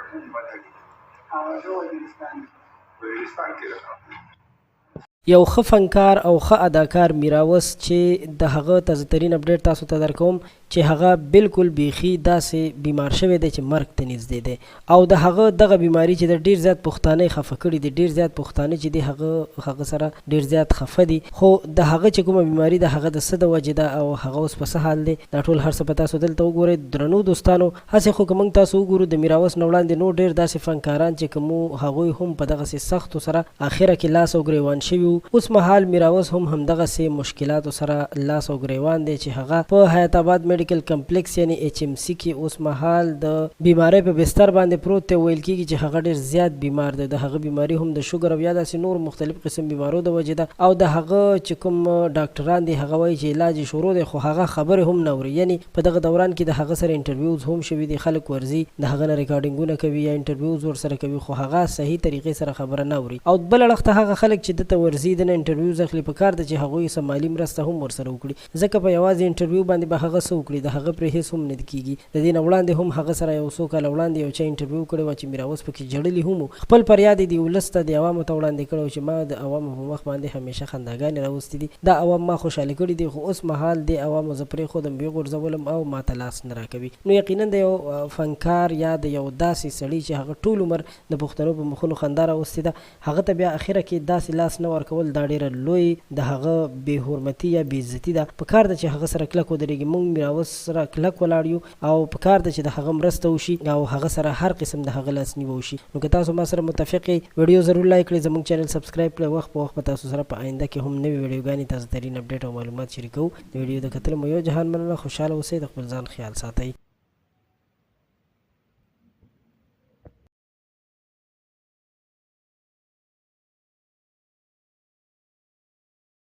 او زه وزیرستان. وزیرستان کې ده. یو ښه فنکار او ښه اداکار میراوس چې د هغه تازه ترین اپډیټ تاسو ته درکوم چې هغه بلکل بیخي داسې بیمار شوی دی چې مرګ ته نږدې دی او د هغه دغه بیماري چې ده ډیر زیات پښتانه یې خفه کړي دي ډیر زیات پښتانه چې دي هغه هغه سره ډیر زیات خفه دي خو د هغه چې کومه بیماري ده هغه د څه د وجې ده او هغه اوس په څه حال دی دا ټول هر څه به تاسو دلته وګورئ درنو دوستانو. هسې خو که موږ تاسو وګورو د میراوس نه وړاندې نور ډېر داسې فنکاران چې کوم وو هغوی هم په دغسې سختو سره اخره کې لاس او ګرېوان شوي وو. اوس مهال میراوس هم همدغسې مشکلاتو سره لاس او ګرېوان دی چې هغه په حیات آباد میډیکل کمپلېکس یعنې ایچ ایم سي کې اوس مهال د بیمارۍ په بستر باندې پروت دی او ویل کېږي چې هغه ډېر زیات بیمار دی. د هغه بیماري هم د شوګر او یا داسې نورو مختلف قسم بیمارو د وجې ده او د هغه چې کوم ډاکټران دي هغه وایي چې علاج یې شروع دی خو هغه خبرې هم نه اوري یعنې په دغه دوران کې د هغه سره انټرویوز هم شوي دي، خلک ورځي د هغه نه ریکارډنګونه کوي یا انټرویوز ورسره کوي خو هغه صحیح طریقې سره خبره نه اوري او بل اړخ ته هغه خلک چې ده ته ورځي ده نه انټرویوز اخلي په کار ده چې هغوی څه مالي مرسته هم ورسره وکړي ځکه په یوازې انټرویو باندې به هغه څه وکړي د هغه پرې هیڅ هم نه کیږي د دې نه وړاندې هم هغه سره یو څو کاله وړاندې یو چا انټرویو کړې وه چې میراوس پکې ژړلي هم وو خپل پریاد یې دې ولس ته دې عوامو ته وړاندې کړی و چې ما د عوامو په مخ باندې همیشه خنداګانې راوستي دي دا عوام ما خوشحاله کړي دي خو اوس مهال دې عوامو زه پرېښودم وې غورځولم او ماته لاس نه راکوي نو یقینا د یو فنکار یا د یو داسې سړي چې هغه ټول عمر د پښتنو په مخونو خندا راوستې ده هغه ته بیا اخره کې داسې لاس نه ورکول دا ډېره لوی د هغه بې حرمتي یا بې عزتي ده په کار ده چې هغه سره کلک ودرېږي مونږ میراوس سره کلک ولاړ یو او په کار ده چې د هغه مرسته وشي او هغه سره هر قسم د هغه لاس نیوه وشي نو که تاسو ما سره متفق یئ ویډیو ضرور لایک کړئ زموږ چینل سبسکرایب کړئ وخت په وخت به تاسو سره په آینده کې هم نوې ویډیوګانې تازه ترین اپډیټ او معلومات شریکوو د ویډیو د کتلو مو یو جهان مننه خوشحاله اوسئ د خپل ځان خیال ساتئ.